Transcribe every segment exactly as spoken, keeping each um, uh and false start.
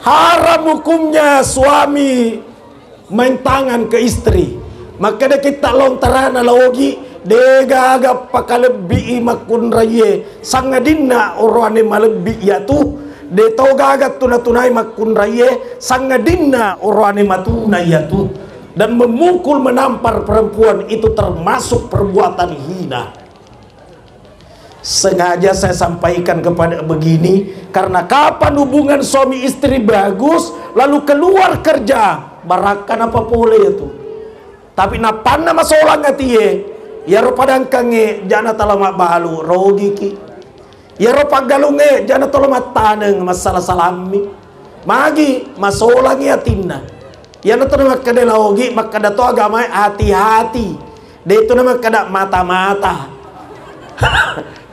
Haram hukumnya suami main tangan ke istri. Makkeda kitta lontarana laogi, degaga pakalebbii makkunraie, sangadinna oroane malebbi iyatu, de to gaga tuna-tunai makkunraie, sangadinna oroane matuna iyatu, dan memukul menampar perempuan itu termasuk perbuatan hina. Sengaja saya sampaikan kepada begini, karena kapan hubungan suami istri bagus, lalu keluar kerja, barakka napapole itu. Tapi napanna masolang atie, iyaro padangkangnge jana tala mabbalu, rogiki. Iyaro paggalungnge jana tala mattaneng, massala-salammi. Magi masolangi atinna. Iyana to makkeda laogi, makkeda to agamae hati-hati. De' tu namakkeda mata-mata.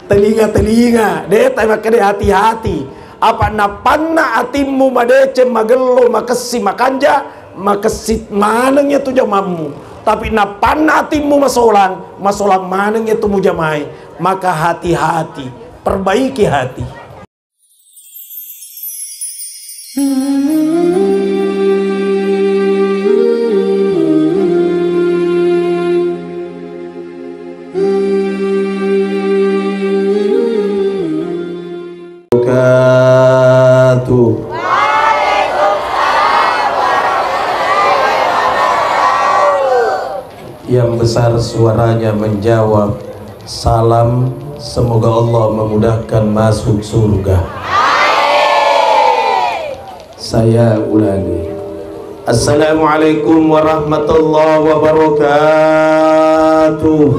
Telinga-telinga. De' ta makkeda hati-hati. Apa napanna atimmu madeceng, magello, makessi, makanja, makessi maneng iyatu jamammu. Tapi napanna atimmu masolang, masolang maneng iyatu mujamae. Maka hati-hati, perbaiki hati. Wabarakatuh. Yang besar suaranya menjawab salam, semoga Allah memudahkan masuk surga. Saya ulangi. Assalamualaikum warahmatullahi wabarakatuh.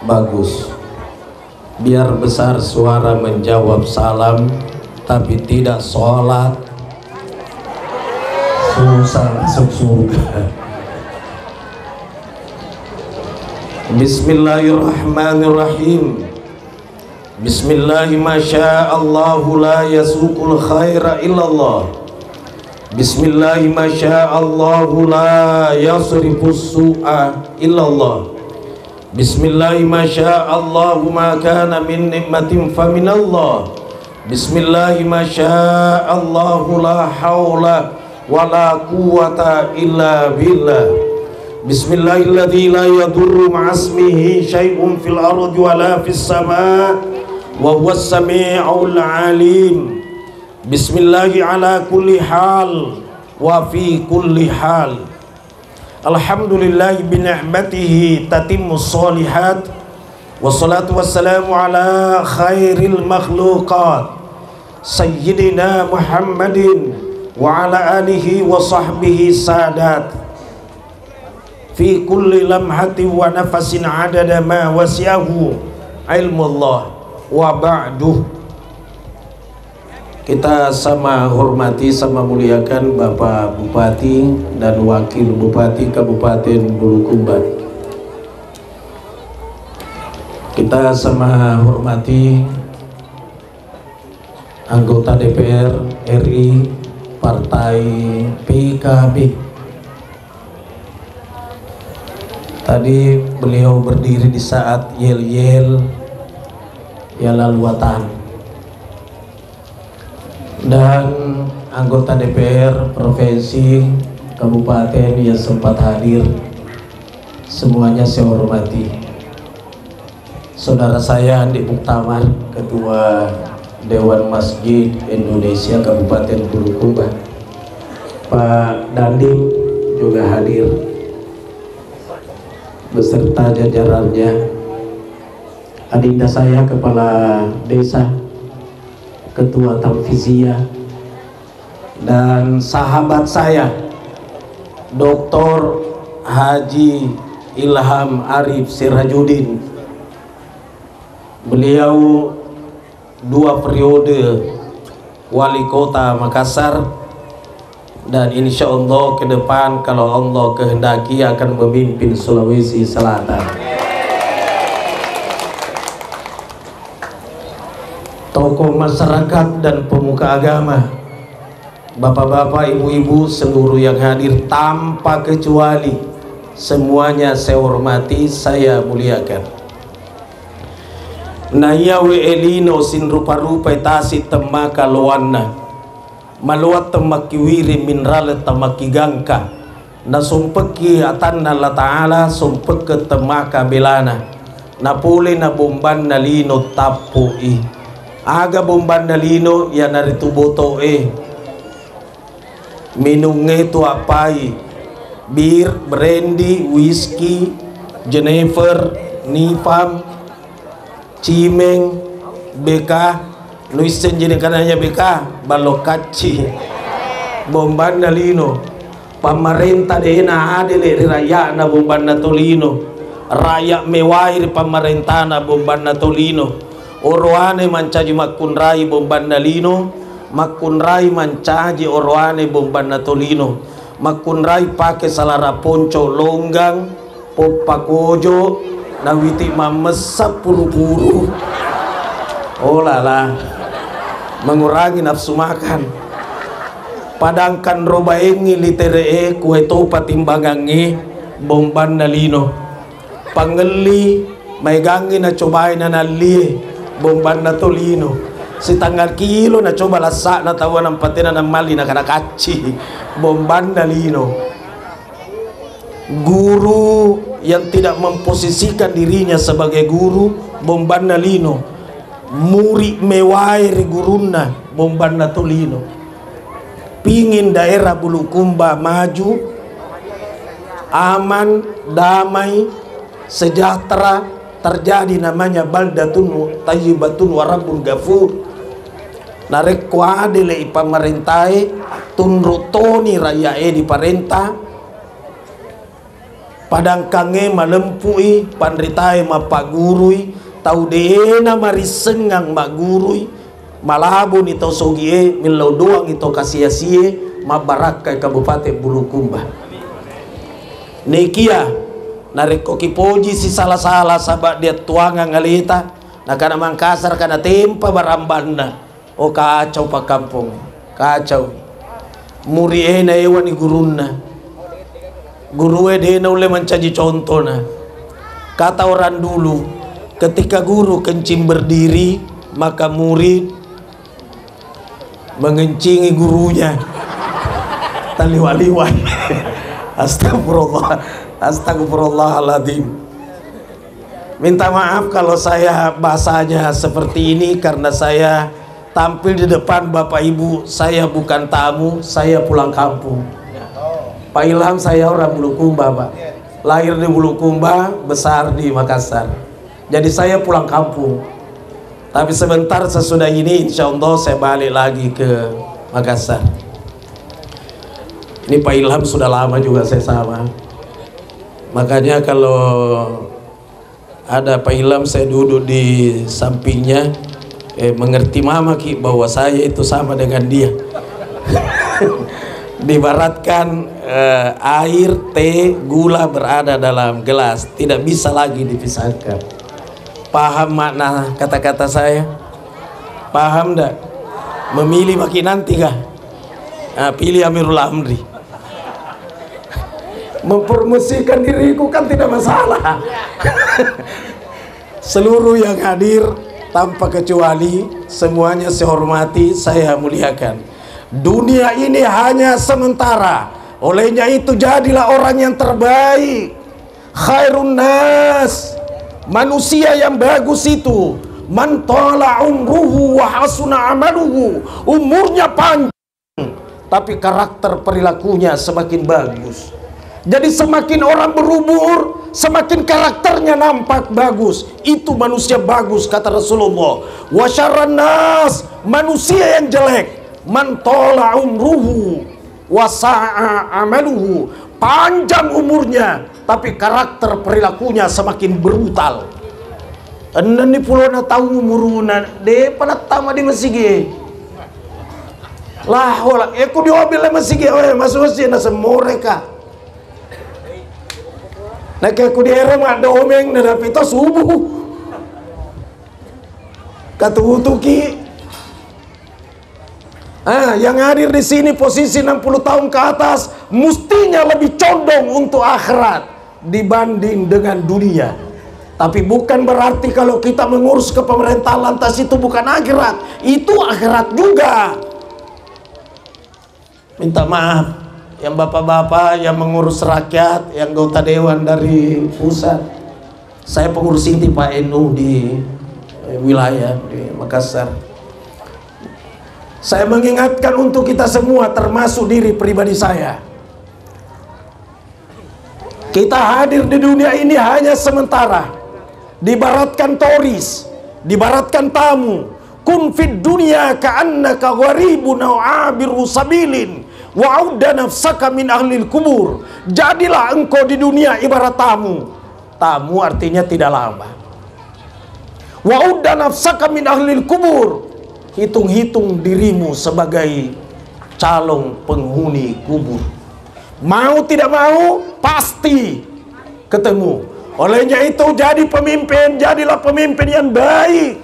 Bagus. Biar besar suara menjawab salam, tapi tidak sholat, susah masuk surga. Bismillahirrahmanirrahim. Bismillahi masya Allahu la yasuqul khaira illallah. Bismillahi masya Allahu la yasrifus su'a illallah. Bismillahi masya Allahu ma kana min nikmatin faminallah. Bismillahi masya Allahu la haula wala quwwata illa billah. Bismillahilladzi la yadurru ma'asmihi syai'un fil ardi wala fis sama wa huwas sami'ul alim. Bismillahi ala kulli hal wa fi kulli hal. Alhamdulillahi bi ni'matihi tatimmu sholihat. Wassalatu wassalamu ala khairil makhluqat, Sayyidina Muhammadin wa ala alihi wa sahbihi sadat. Fi kulli lamhati wa nafasin adada ma wasi'ahu ilmullah, wa ba'du. Kita sama hormati, sama muliakan Bapak Bupati dan Wakil Bupati Kabupaten Bulukumba. Kita sama hormati anggota D P R R I Partai P K B. Tadi beliau berdiri di saat yel-yel, ya laluatan. Dan anggota D P R provinsi, kabupaten yang sempat hadir, semuanya saya hormati. Saudara saya Andi Muktamar, Ketua Dewan Masjid Indonesia Kabupaten Bulukumba, Pak Dandim juga hadir beserta jajarannya, adinda saya Kepala Desa, Ketua Tanfiziyah, dan sahabat saya, Doktor Haji Ilham Arif Sirajuddin. Beliau dua periode wali kota Makassar, dan insya Allah ke depan, kalau Allah kehendaki, akan memimpin Sulawesi Selatan. Tokoh masyarakat dan pemuka agama, bapak-bapak, ibu-ibu, seluruh yang hadir tanpa kecuali, semuanya saya hormati, saya muliakan. Naiya we' e lino sinrupa-rupai tasi' temmaka loanna, maloang temmakkiwiri minrale temmakkigangka, nasompekki atanna Allataala sompekkeng temmaka belana, napolena bombanna lino tappu'i. Aga bombanna lino? Iyanaritu boto'e. Minungnge tu appai, bir, brandy, whisky, Genever, Nipam, Cimeng, B K, nuisseng jenis kananya B K, ballo kacci. Bombanna lino. Pammarenta de'na adele' ri rakya'na, bombanna tolino. Rakyat mewai ri pammarentana, bombanna tolino. Oroane mancaji makkunrai, bombanna lino. Makkunrai mancaji oroane, bombanna tolino. Makkunrai pake salara ponco longgang, poppa kojo, nawiti mammessa puru-puru. Oh lala, mengurangi nafsu makan. Padangkan robaengngi litere'e, kue topa timbangangngi, bombanna lino. Pangelli maegangngi nacobai nanallie, bombanna tolino. Setengah kilo nacoba lassa'na taua nampatena nammalli nakana kacci, bombanna lino. Guru yang tidak memposisikan dirinya sebagai guru, bombanna lino. Murid mewae ri gurunna, bombanna tolino. Pingin daerah Bulukumba maju, aman, damai, sejahtera, terjadi namanya baldatun thayyibatun wa rabbun ghafur. Narekko adele'i pamarentae, tunru' toni rakya'e diparenta, padangkangnge malempu'i, panritae mappaggurui, tau de'na marissengngang maggurui, malaboni to sogie, millau doangi to kasiasie, mabbarakkai Kabupaten Bulukumba. Nekia, narekko kipoji sisala-sala saba' diattuangang aleta, nakana Mangkasar kana tempa barambanna. Oh, kacau pakkampong, kacau. Muri e naewani gurunna. Gurue de naulle mancaji contona. Kata orang dulu, ketika guru kencing berdiri, maka murid mengencingi gurunya. Taliwa-liwa. Astagfirullah. Astagfirullahaladzim. Minta maaf kalau saya bahasanya seperti ini karena saya tampil di depan Bapak Ibu, saya bukan tamu, saya pulang kampung. Pak Ilham, saya orang Bulukumba, Pak. Lahir di Bulukumba, besar di Makassar. Jadi saya pulang kampung. Tapi sebentar sesudah ini, insya Allah saya balik lagi ke Makassar. Ini Pak Ilham sudah lama juga saya sama. Makanya kalau ada Pak Ilham, saya duduk di sampingnya, eh, mengerti mama ki bahwa saya itu sama dengan dia. Diibaratkan, eh, air, teh, gula berada dalam gelas, tidak bisa lagi dipisahkan. Paham makna kata-kata saya? Paham ndak? Memilih maki nanti kah? Ah, pilih Amirul Amri. Mempromosikan diriku kan tidak masalah. Seluruh yang hadir tanpa kecuali, semuanya saya hormati, saya muliakan. Dunia ini hanya sementara. Olehnya itu, jadilah orang yang terbaik. Khairun nas, manusia yang bagus itu, man tala umruhu wa hasuna amaluhu, umurnya panjang, tapi karakter perilakunya semakin bagus. Jadi semakin orang berumur, semakin karakternya nampak bagus. Itu manusia bagus, kata Rasulullah. Wa syarran nas, manusia yang jelek, man tala umruhu wa sa'a amaluhu, panjang umurnya, tapi karakter perilakunya semakin brutal. Ennenni pulona taung umuruna, depa nattama di masigi. Lah, hola, eko diobel masigi, oe, masuk masjid na semoreka. Nah, kayak ku di era maddomeng na dapito subuh. Katutuki. Ah, yang hadir di sini posisi enam puluh tahun ke atas, mestinya lebih condong untuk akhirat dibanding dengan dunia. Tapi bukan berarti kalau kita mengurus kepemerintahan lantas itu bukan akhirat. Itu akhirat juga. Minta maaf, yang bapak-bapak yang mengurus rakyat, yang anggota dewan dari pusat. Saya pengurus inti Pak N U di, eh, wilayah di Makassar. Saya mengingatkan untuk kita semua, termasuk diri pribadi saya. Kita hadir di dunia ini hanya sementara. Diibaratkan turis, diibaratkan tamu. Kun fid dunya ka'annaka gharibun aw abiru sabilin, wa udda nafsaka min ahlil kubur. Jadilah engkau di dunia ibarat tamu. Tamu artinya tidak lama. Wa udda nafsaka min ahlil kubur. Hitung-hitung dirimu sebagai calon penghuni kubur. Mau tidak mau, pasti ketemu. Olehnya itu, jadi pemimpin, jadilah pemimpin yang baik.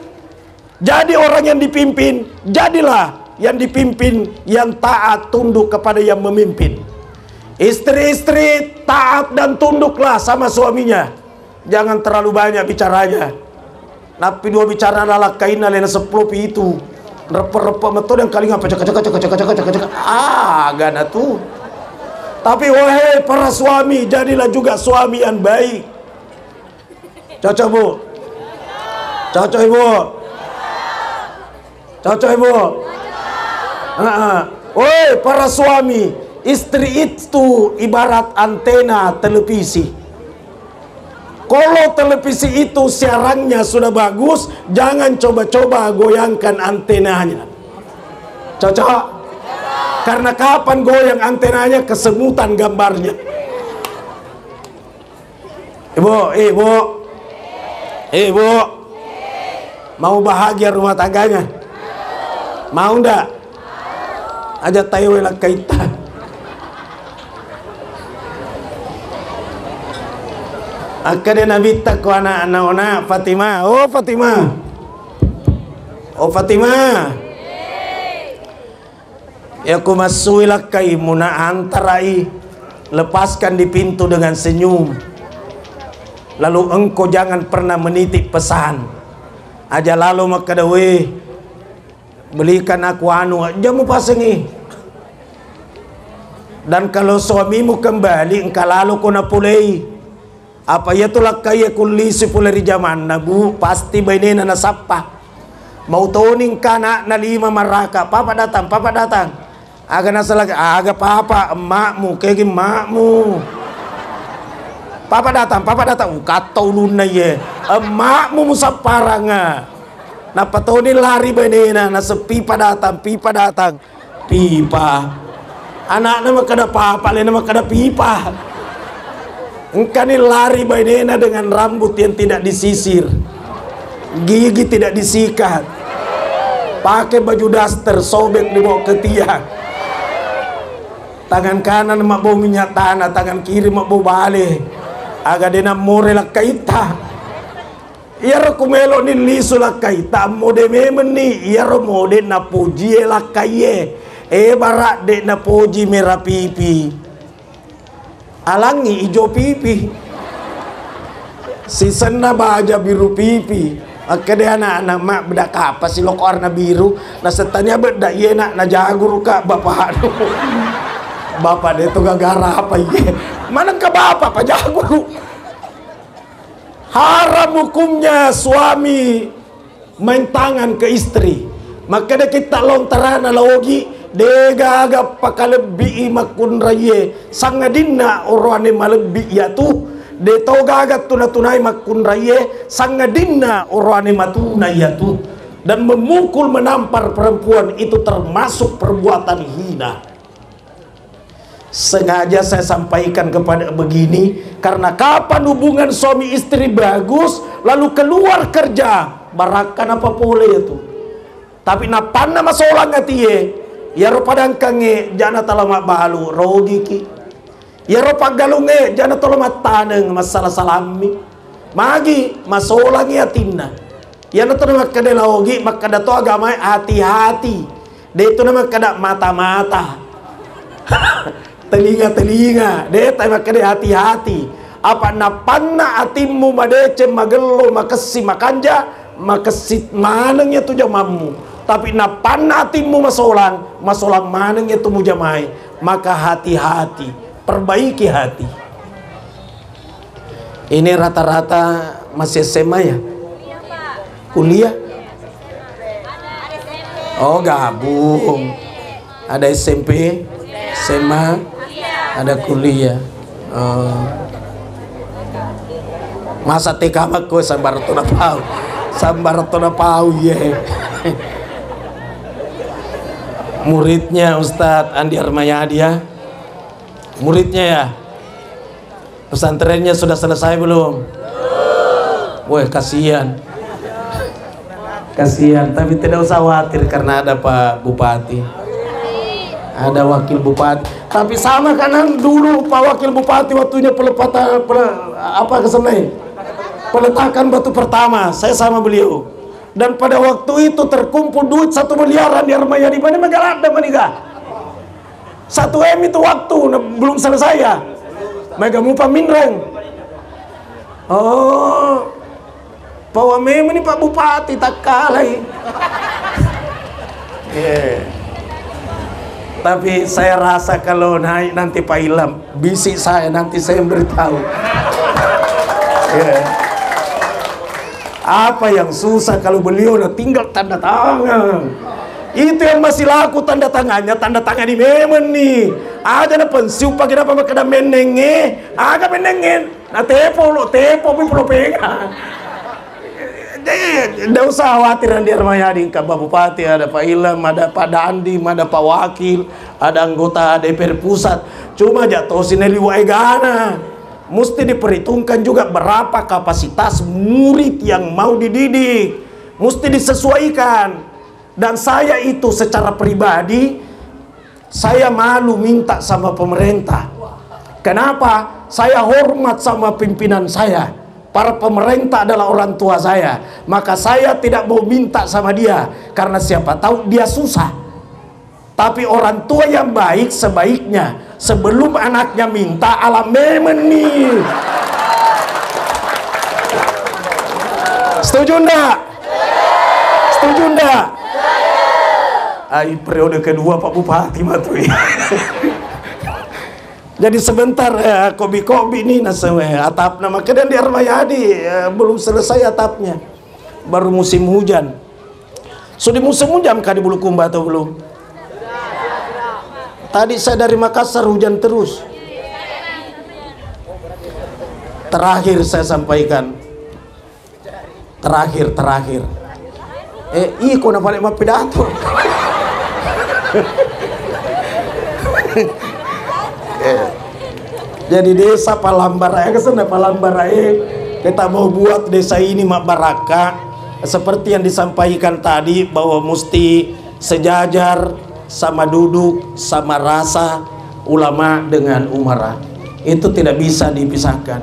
Jadi orang yang dipimpin, jadilah yang dipimpin yang taat tunduk kepada yang memimpin. Istri-istri, taat dan tunduklah sama suaminya. Jangan terlalu banyak bicaranya. Nappi dua bicara lalakkainna lena seppulo pitu. Reppe-reppe metto dan kalinga pecak-pecak. Aga na tu. Tapi wahai para suami, jadilah juga suami yang baik. Cocok, Bu? Cocok, Ibu? Cocok, Ibu? Heeh. Woi, para suami, istri itu ibarat antena televisi. Kalau televisi itu siarannya sudah bagus, jangan coba-coba goyangkan antenanya. Cocok? Karena kapan goyang antenanya, kesemutan gambarnya. Ibu, ibu, ibu, mau bahagia rumah tangganya? Mau ndak? Aja taewe lakkaitta. Akkeda Nabitta ko ana-, ana-, ona Fatimah, "Oh Fatimah, oh Fatimah, ya ku massui lakkaimu na antarai, lepaskan di pintu dengan senyum. Lalu engkau jangan pernah menitip pesan. Aja lalo makkeda, 'Weh, belikan aku anu, aja mupasengi.' Dan kalau suamimu kembali, engka lalo ko napulei." Apa iya tu lakkaie kullisui pole ri jamanna, Bu, pasti bainena nasappa. Mau toni engka anakna lima maraka, "Papa datang, papa datang." Aga nasala, "Aga papa, emmakmu, kegi emmakmu." "Papa datang, papa datang." Ukatta ulunna iye. "Emmakmu musapparanga." Nappa toni lari bainena, naseng, "Pipa datang, pipa datang." Pipa. Anakna makkeda papa, alena makkeda pipa. Engkani lari bainena dengan rambut yang tidak disisir, gigi tidak disikat, pakai baju daster, sobek dibawa ke tiang. Tangan kanan mabbau minyak tanah, tangan kiri mabbau bale. Aga dena more lakkaitta. Iyaro ku melo'ni lisu lakkaitta, mode memenni iyaro mode napojie lakkaiye. Ebara' de' napoji mera pipi. Alangngi ijo pipi. Sisenna baja biru pipi. Akkeda ana'-ana', "Ma', bedak apa si loko arna biru?" Nasettania bedak iye na', najaguru ka' bapak anu. Bapak de' to gagara apa iye? Manengka bapak pajaguru. Haram hukumnya suami main tangan ke istri. Makkeda kitta lontarana la Ogi, degaga pakalebbii makkunraie, sangadinna oroane malebbi iyatu, de to gaga tuna-tunai makkunraie, sangadinna oroane matuna iyatu. Dan memukul menampar perempuan itu termasuk perbuatan hina. Sengaja saya sampaikan kepada begini, karena kapan hubungan suami istri bagus, lalu keluar kerja, barakka napapole itu. Tapi napanna masolang atie, iyaro padangkangnge jana tala mabbalu, rogiki. Iyaro paggalungnge jana tala mattaneng, massala-salammi. Magi masolangi atinna. Iyana to makkeda la Ogi, makkeda to agamae hati-hati. De' tu namakkeda mata-mata. Telinga-telinga. De' ta makkeda hati-hati. Apa nappanna atimmu madeceng, magello, makessi, makanja, makessi maneng iyatu jamammu. Tapi nappanna atimmu masolang, masolang maneng iyatu mujamai. Maka hati-hati, perbaiki hati. Ini rata-rata masih S M A ya? Kuliah? Oh, gabung. Ada S M P, S M A, ada kuliah. Oh. Masa T K makko sambar tona pau. Sambar tona pau, ye. Muridnya Ustadz Andi Armayadi ya. Muridnya ya. Pesantrennya sudah selesai belum? Weh, kasihan. Kasihan, tapi tidak usah khawatir karena ada Pak Bupati. Ada Wakil Bupati. Tapi sama kan dulu Pak Wakil Bupati waktunya pelepatan, pele-, apa kesenai? Peletakan batu pertama, saya sama beliau. Dan pada waktu itu terkumpul duit satu miliaran di Armayadi. Mana megaladda maniga? Satu M itu waktu, na-, belum selesai ya. Mega mupa minreng. Oh, pawa memang ni Pak Bupati takkalai. Iya. Tapi saya rasa kalau naik nanti Pak Ilham, bisi saya nanti saya memberitahu. Iya. Apa yang susah kalau beliau na tinggal tanda tangan? Itu yang masih laku tanda tangannya, tanda tangani memang ni. Aja na pensiun pake apa makkeda mennengnge, aga mennengnge. Na tepo lo, tepo mi pulo pega. Jadi, ndak usah khawatir Andi Armayadi, engka Pak Bupati, ada Pak Ilham, ada Pak Dandim, ada Pak Wakil, ada anggota D P R pusat. Cuma jatosi naliwa egana. Mesti diperhitungkan juga berapa kapasitas murid yang mau dididik. Mesti disesuaikan. Dan saya itu secara pribadi, saya malu minta sama pemerintah. Kenapa? Saya hormat sama pimpinan saya. Para pemerintah adalah orang tua saya. Maka saya tidak mau minta sama dia. Karena siapa tahu dia susah. Tapi orang tua yang baik sebaiknya sebelum anaknya minta, alam memang nih. Setuju ndak? Setuju ndak? Ai, periode kedua Pak Bupati matui. Jadi sebentar, eh, kobi-kobi nih nasewe atapna, makanya di Armayadi, eh, belum selesai atapnya. Baru musim hujan. Sudah musim hujan kah di Bulukumba atau belum? Tadi saya dari Makassar hujan terus. Terakhir saya sampaikan. Terakhir, terakhir. Eh, iko na pale mappidato. Eh. Jadi desa Palambarae, kesana Palambarae, kita mau buat desa ini mabbarakka seperti yang disampaikan tadi bahwa mesti sejajar, sama duduk, sama rasa, ulama dengan umara. Itu tidak bisa dipisahkan.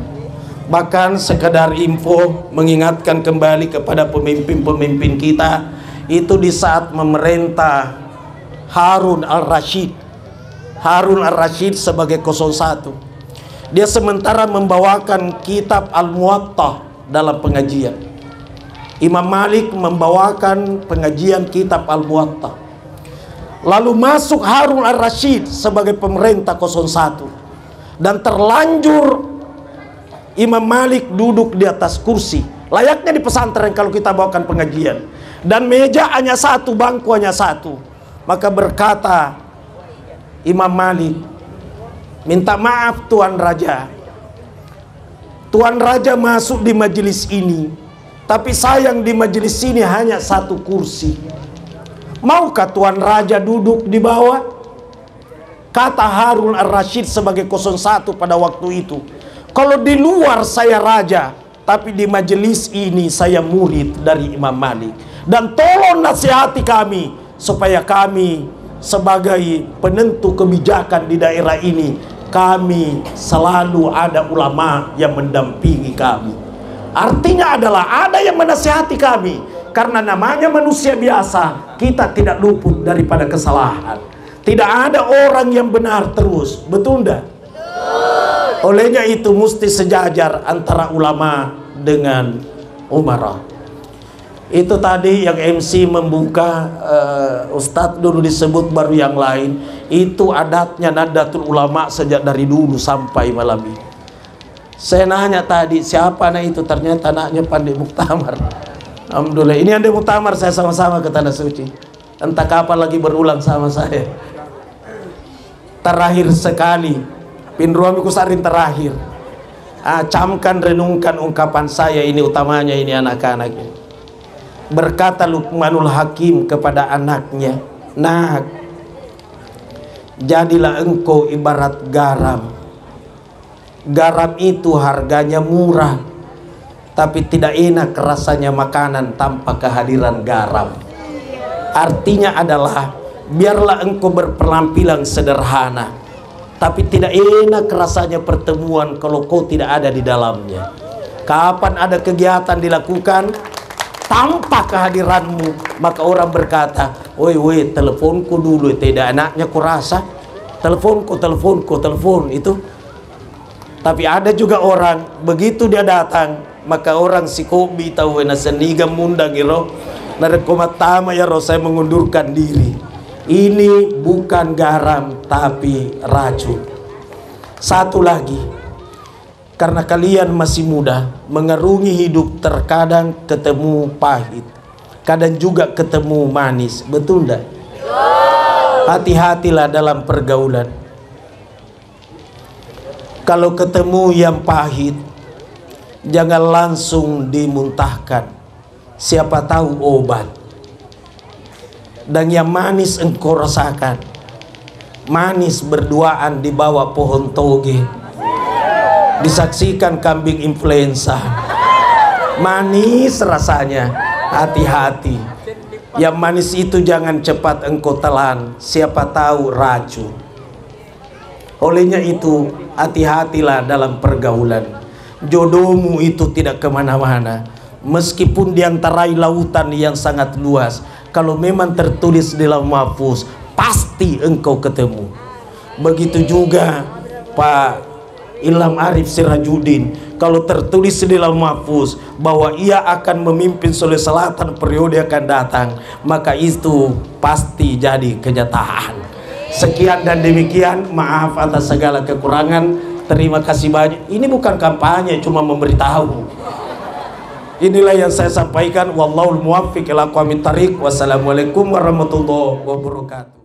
Bahkan sekedar info, mengingatkan kembali kepada pemimpin-pemimpin kita, itu di saat memerintah Harun Al-Rashid, Harun Ar-Rasyid sebagai kosong satu. Dia sementara membawakan kitab Al-Muwatta dalam pengajian. Imam Malik membawakan pengajian kitab Al-Muwatta. Lalu masuk Harun Ar-Rasyid sebagai pemerintah kosong satu. Dan terlanjur Imam Malik duduk di atas kursi. Layaknya di pesantren kalau kita bawakan pengajian. Dan meja hanya satu, bangku hanya satu. Maka berkata Imam Malik, "Minta maaf Tuan Raja. Tuan Raja masuk di majelis ini, tapi sayang di majelis ini hanya satu kursi. Maukah Tuan Raja duduk di bawah?" Kata Harun Ar-Rasyid sebagai kosong satu pada waktu itu, "Kalau di luar saya raja, tapi di majelis ini saya murid dari Imam Malik. Dan tolong nasihati kami, supaya kami sebagai penentu kebijakan di daerah ini, kami selalu ada ulama yang mendampingi kami." Artinya adalah ada yang menasihati kami, karena namanya manusia biasa, kita tidak luput daripada kesalahan. Tidak ada orang yang benar terus, betul ndak? Olehnya itu mesti sejajar antara ulama dengan umara. Itu tadi yang M C membuka, eh, Ustadz dulu disebut, baru yang lain. Itu adatnya Nahdlatul Ulama sejak dari dulu sampai malam ini. Saya nanya tadi, siapa anak itu? Ternyata anaknya Pandai Muktamar. Alhamdulillah. Ini Ande Muktamar, saya sama-sama ke Tanah Suci. Entah kapan lagi berulang sama saya. Terakhir sekali, pinruami kusaring terakhir. Ah, camkan, renungkan ungkapan saya ini, utamanya ini anak-anak ini. Berkata Luqmanul Hakim kepada anaknya, "Nak, jadilah engkau ibarat garam. Garam itu harganya murah, tapi tidak enak rasanya makanan tanpa kehadiran garam." Artinya adalah, biarlah engkau berpenampilan sederhana, tapi tidak enak rasanya pertemuan kalau kau tidak ada di dalamnya. Kapan ada kegiatan dilakukan tanpa kehadiranmu, maka orang berkata, "Woi, woi, teleponku dulu, tidak enaknya kurasa. Teleponku, teleponku, telepon itu." Tapi ada juga orang, begitu dia datang, maka orang sikobi tau, na senniga mundang iro. Narekko mattama iyaro, saya mengundurkan diri. Ini bukan garam, tapi racun. Satu lagi, karena kalian masih muda, mengarungi hidup terkadang ketemu pahit, kadang juga ketemu manis. Betul ndak? Hati-hatilah dalam pergaulan. Kalau ketemu yang pahit, jangan langsung dimuntahkan. Siapa tahu obat. Dan yang manis engkau rasakan. Manis berduaan di bawah pohon toge. Disaksikan kambing influenza. Manis rasanya. Hati-hati. Yang manis itu jangan cepat engkau telan. Siapa tahu racun. Olehnya itu, hati-hatilah dalam pergaulan. Jodohmu itu tidak kemana-mana. Meskipun diantarai lautan yang sangat luas, kalau memang tertulis di Lauh Mahfuz, pasti engkau ketemu. Begitu juga Pak Ilham Arif Sirajuddin, kalau tertulis di Lauh Mahfuz bahwa ia akan memimpin Sulawesi Selatan periode akan datang, maka itu pasti jadi kenyataan. Sekian dan demikian, maaf atas segala kekurangan. Terima kasih banyak. Ini bukan kampanye, cuma memberitahu. Inilah yang saya sampaikan. Wallahul muwaffiq ila aqwamit thariq. Wassalamualaikum warahmatullahi wabarakatuh.